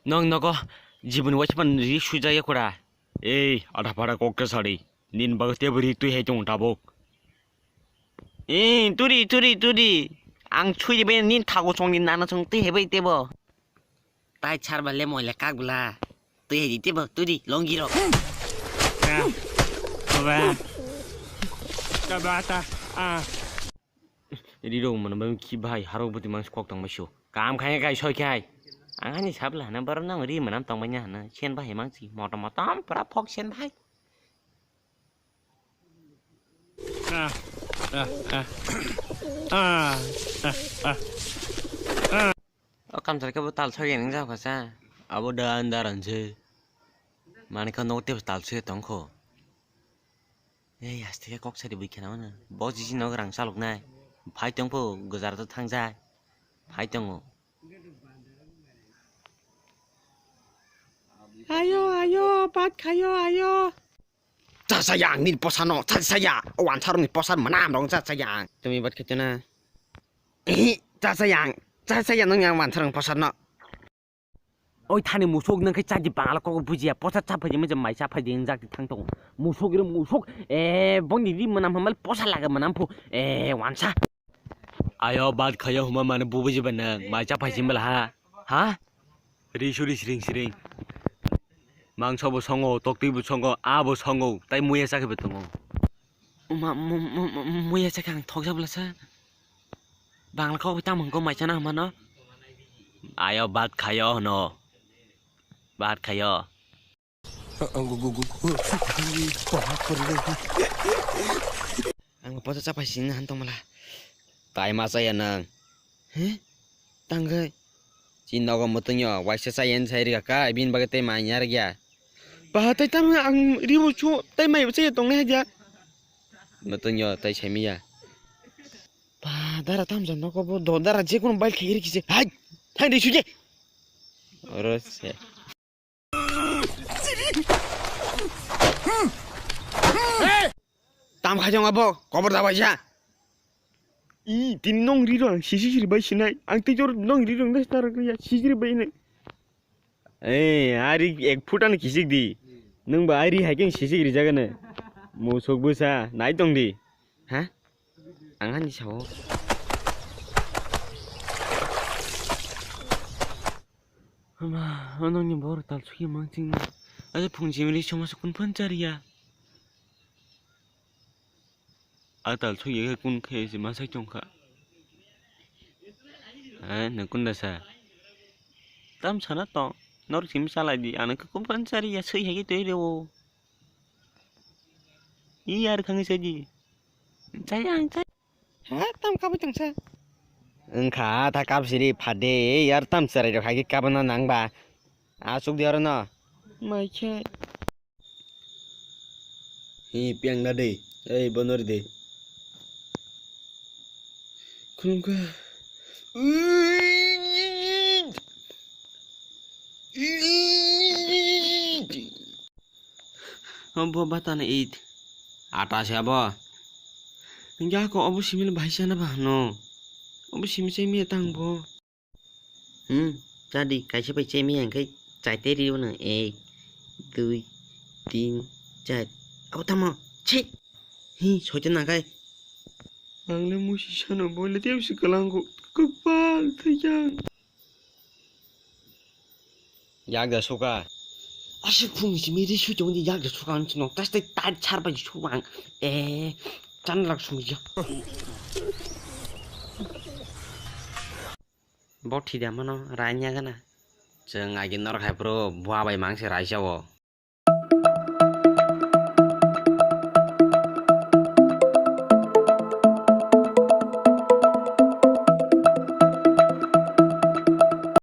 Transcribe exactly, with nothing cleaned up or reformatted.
Nong nogo jiboni waisa pan ri sujak ya kura. Ei, ada pada kok ke sari. Nin bagwi tebo ri twi hai tongo tabuk. Ei, turi, turi, turi. Ang sui bai nin thago song ni nana song twi hai bai tebo. Tai char ba le moile kak bla. Twi hai di tebo, turi, longi rok. Ah. Baba. Baba ta. Ah. Rirok mano bai khi bai harok bwtwi mangsi kok tong bai su. Kam khai kai soi khai. Ang ani sabla hana baro nang ri manam tong bai hana. Sen bai mangsi motom motom pura phok sen bai. Ah, ah, ah. Ah, ah, ah. O kamchar khe bo tal soi nang jak kha sa. Abo da andar anse. Mani kha nok tep tal soi tong kho. Ei, aste khe kok sari bui khena mano. Bo jiji nok rang chalok nai. Phai tong pho, gozar to thang jai. Phai tongo. Ayo, ayo, bat khayo, ayo. Cha cha yang ni posa no, cha cha ya. O ansar ni posa manam rong cha cha yang. Tumi bat khaito na. Ehi, cha cha yang. Cha cha yang nang yang ansar ni posa no. Oi thani musuk nang khe chaji bangala kok bujiya posa cha phaji mujhe mai cha phaji injak ti thang tongo. Musuk ri musuk, eh, boni ri manam hamal posa laga manam phu, eh, wansa. Ayo bat khayo huma mane bubuji ba nang mai cha phaji mala ha. Ha? Ri suri siring siring. Mangso bo songo, tokti bo songo, a bo songo, tai muya chakhe bo tongo. Ma, mu-, mu-, mu-, muya chakhe ang thokja bwlasa. Bangla kok tamo hwnko mai chana hwnmano. Ayo bat khayo hwno. Bat khayo. Ang posa cha phaising han tongmala. Tai ma chaya nang. He? Tanggai. Chini nogo mwtwngyo, waisa chaya ni sai rwkha kha, bini bagwi tei mai ya rwkya. Ba, tei tamo ang ribo chu, tei mai bo chaya tongnai hadia. Mwtwngyo, tei sai manya. Ba, dara tamo jani nogo bo, do dara je kono bai khe rikhi se. Hai, hai ri suje. Oro se. Tam khai jong abo, kobor da baisa. I, tin nong ri rong, sisi siri bai sinai. Ang tei jor nong ri rong, das tar ya, sisi ri bai nai. Ei, ari ek foot ano kisik di. Nung ba ari hai keng sisik ri jagane. Musuk busa, nai tong di. Ha? Ang ani sao. Ama, onong ni bor tal suki mang ching. Aja phung jimri choma sukun phan chariya. A tal soi khe kun khe se ma sai tong kha. Eh, nang kun da sa? Tam sana tong. Nor sim salai di. Ano khe kun pran sari ya soi hai khe tei rewo. I yar khang se di. Chai ang chai. Ha, tam kabui tong sa. Wngkha ta kap siri phade yar tam chwrai rok hai khe kabana nang ba. Asuk di oro no. Mai khe. Hi, piang na de. Ei, bonor de. Khulumkha. Obo batana it. Ata se abo. Hingke ako obo simil bahai sana ba hano. Obo simil se miya tang bo. Hmm, chadi, kaisa bai chemi hingke chaite rio no. Ek, dui, tin, char. Abo tamo, chhe. Hi, soite nakai. Ang le musi sano, bo le tebsi kalango. Kopal thajang. Yak da suka. Aswk phung simi ri sui tongdi yak da suka ang chino. Tas tai tai char bai suka ang. Eh, chan lak sumi ya. Bo thida mano, rain ya gana. Chwng agi norok hai phuru bua bai mang se raisa o.